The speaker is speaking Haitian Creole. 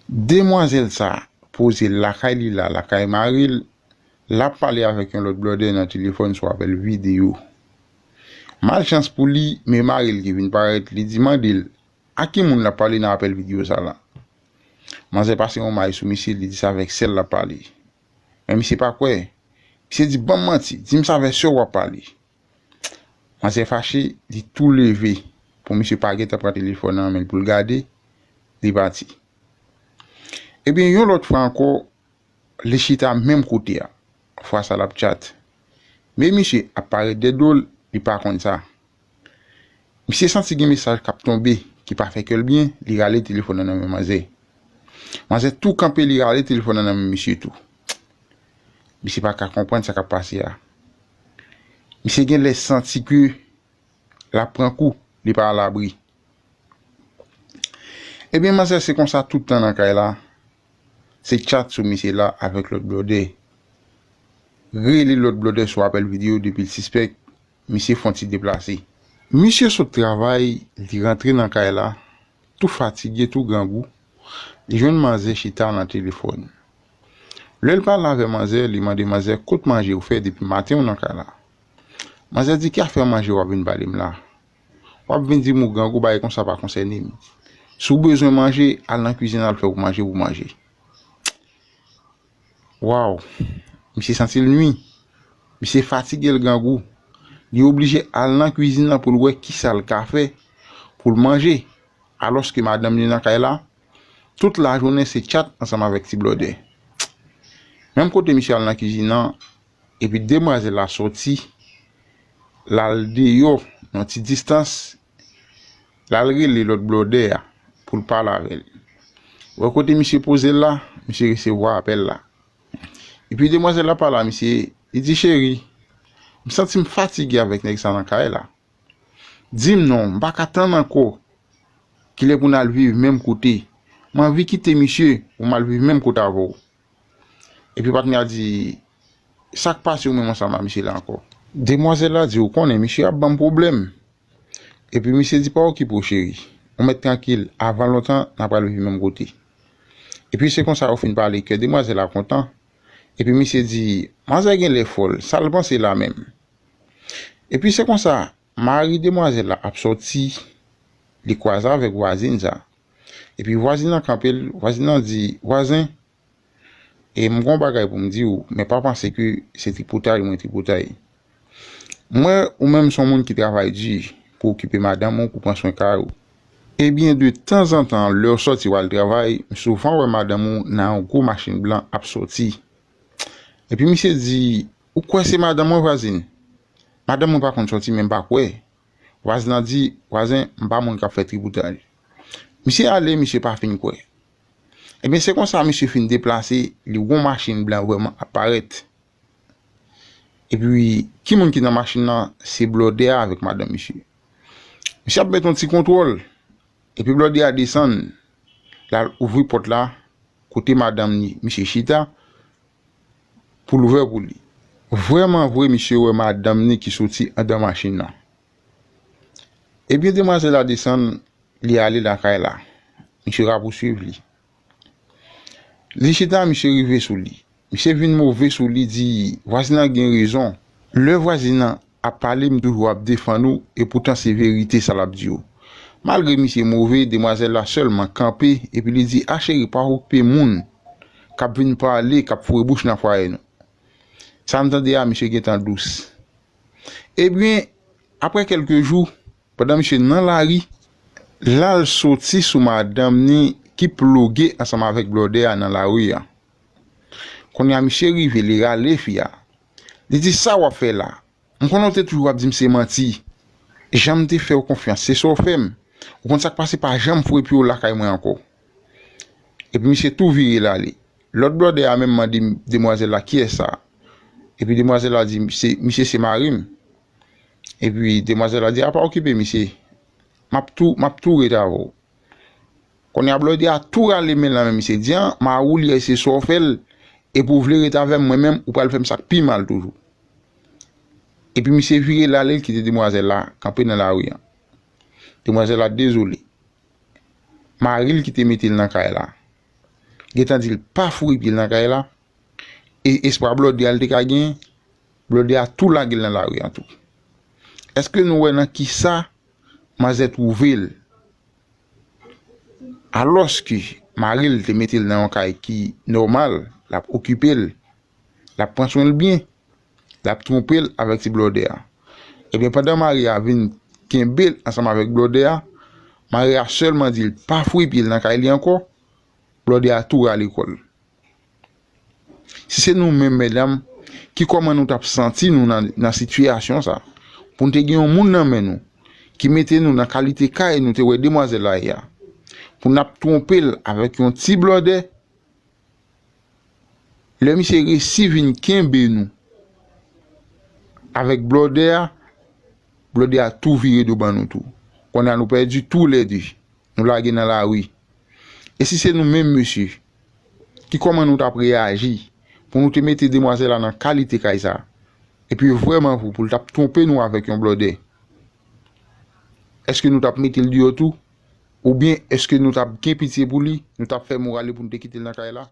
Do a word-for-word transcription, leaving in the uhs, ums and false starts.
Demwazèl sa poze l lakay li la, lakay mari l, l ap pale avèk yon lòt blòdè nan telefòn sou apèl videyo. Malchans pou li, men mari l ki vin parèt, li di mande l a ki moun l ap pale nan apèl videyo sa la. Manzè pase yon may sou misye, li di se avèk sè l l ap pale. Men misye pa kwè. Misye di ban m manti, di m se avèk sè w w ap pale. Manzè fache, li tou leve pou misye pa gentan pran telefòn nan men l pou l gade, li pati. Ebyen, yon lòt fwa ankò, li chita menm kote a. Fwa sa l ap tchat. Men misye ap parèt dèyè do l, li pa konn sa. Misye santi gen mesaj k ap tonbe ki pa fè kè l byen, li rale telefòn nan nan men manzè. Manzè tou kanpe, li rale telefòn nan nan men misye tou. Misye pa ka konprann sa k ap pase a. Misye genlè santi ke l ap pran kou, li pa alabri. Ebyen, manzè se konsa tout tan nan kay la, se tchat sou misye la avèk lòt blòdè. Rele lòt blòdè sou apèl videyo depi l sispèk misye fè yon ti deplase. Misye sot travay, li rantre nan kay la, tou fatige, tou grangou, li jwenn manzè chita nan telefòn. Lè l pale avè manzè, li mande manzè kot manje ou fè depi maten ou nan kay la. Manzè di ki afè manje w ap vin pale m la. W ap vin di m ou grangou, bagay konsa pa konsène m. Si w bezwen manje, al nan kwizin, al fè w manje pou manje. Waw, misye santi l nwi. Misye fatige, l grangou. Li oblije al nan kwizin nan pou l wè kisa l ka fè pou l manje. Alòske madanm li nan kay la, tout lajounen se tchat ansanm avèk ti blòdè. Menm kote misye al nan kwizin nan, epi demwazèl la sòti, l al deyò yon ti distans, l al rele lòt blòdè a pou l pale avè l. Wè kote misye poze l la, misye resevwa apèl la. Epi demwazèl la pale a misye, li di cheri, m santi m fatige avèk nèg sa nan kay la. Di m non, m pa ka tann ankò. Kilè pou n al viv menm kote? M anvi kite misye pou m al viv menm kote avè w. Epi patnè a di, sa k pase w menm ansanm a misye la ankò? Demwazèl la di ou konnen misye ap ban m pwoblèm. Epi misye di pa okipe w cheri. Ou mèt trankil, avan lontan n a pral viv menm kote. Epi se konsa yo fin pale kè demwazèl la kontan. Epi misye di, manzè genlè fòl, sa l panse la menm? Epi se konsa, mari demwazèl la ap sòti, li kwaze avèk vwazin sa. Epi vwazin nan kanpe l, vwazin nan di, vwazen, e m gon bagay pou m di w, men pa panse ke se tripotay mwen tripotay. M wè ou menm se yon moun ki travay di pou okipe madanm ou, pou pran swen kay ou. Ebyen, de tanzantan, lè w sòti w al travay, m souvan wè madanm ou nan yon gwo machin blan ap sòti. Epi misye di, ou kwè se madanm mwen vwazin? Madanm mwen pa konn sòti, men m pa kwè. Vwazin nan di, vwazen, m pa moun k ap fè tripotay. Misye ale, misye pa fin kwè. Ebyen, se konsa misye fin deplase, li wè yon machin blan vrèman ap parèt. Epi, ki moun ki nan machin nan? Se blòdè a avèk madanm misye. Misye ap met yon ti kontwòl. Epi blòdè a desann, l al ouvri pòt la, kote madanm ni, misye chita, pou l ouvè pou li. Vrèman vre, misye wè madanm ni ki soti anndan machin nan. Ebyen, demwazèl la desann, li ale lakay la. Misye rapouswiv li. Li chita, misye rive sou li. Misye vin move sou li, di, vwazin nan gen rezon. Lè vwazin nan ap pale, m toujou ap defann ou, epoutan se verite sa l ap di w. Malgre misye move, demwazèl la sèlman kanpe, epi li di, a cheri, pa okipe moun k ap vin pale, k ap foure bouch nan fwaye nou. Sa m tande a, misye gentan dous. Ebyen, apre kèlke jou, pandan misye nan lari, l al soti sou madanm ni ki ploge ansanm avèk blòdè a nan lari a. Kounye a, misye rive, li rale fi a. Li di, sa w ap fè la? M konnen w te toujou ap di m se manti. Jan m te fè w konfyans, se sa w fè m. Ou konn sa k pase, pa janm foure pye w lakay mwen ankò. Epi misye tou vire l ale. Lòt blòdè a menm mande demwazèl la kiyès sa. Epi demwazèl la di, se, misye se mari m. Epi demwazèl la di, a pa okipe misye. M ap tou, m ap tou ret avè w. Kounye a blòdè a tou rale men l nan men misye, di, an, mari w li a, se sa w fè l, epi w vle ret avè m, mwen menm, ou pral fè m sa k pi mal toujou. Epi misye vire l ale, l kite demwazèl la kanpe nan lari a. Demwazèl la dezole. Mari l ki te mete l nan kay la. gentan di l pa foure pye l nan kay la, e espwa blòdè a l te ka genyen, blòdè a tou lage l nan lari an tou. Èske nou wè nan kisa manzè twouve l? Alòske mari l te mete l nan yon kay ki nòmal, l ap okipe l, l ap pran swen l byen, l ap twonpe l avèk ti blòdè a. Ebyen, pandan mari a vin kenbe l ansanm avèk blòdè a, mari a sèlman di l pa foure pye l nan kay li ankò, blòdè a tou rale kò l. Si se nou menm, medam, ki kòman nou t ap santi nou nan, nan sitiyasyon sa? Pou n te gen yon moun nan men nou, ki mete nou nan kalite kay nou te wè demwazèl la ye a, pou n ap twonpe l avèk yon ti blòdè, lè misye resi vin kenbe nou avèk blòdè a, blòdè a tou vire do ban nou tou. Kounye a nou pèdi toulède. Nou lage nan lari. E si se nou menm, mesye, ki kòman nou t ap reyaji pou nou te mete demwazèl la nan kalite kay sa? Epi vrèman vre, pou l t ap twonpe nou avèk yon blòdè. Èske nou t ap mete l deyò tou? Oubyen èske nou t ap gen pitye pou li, nou t ap fè mou rale pou nou te kite l nan kay la?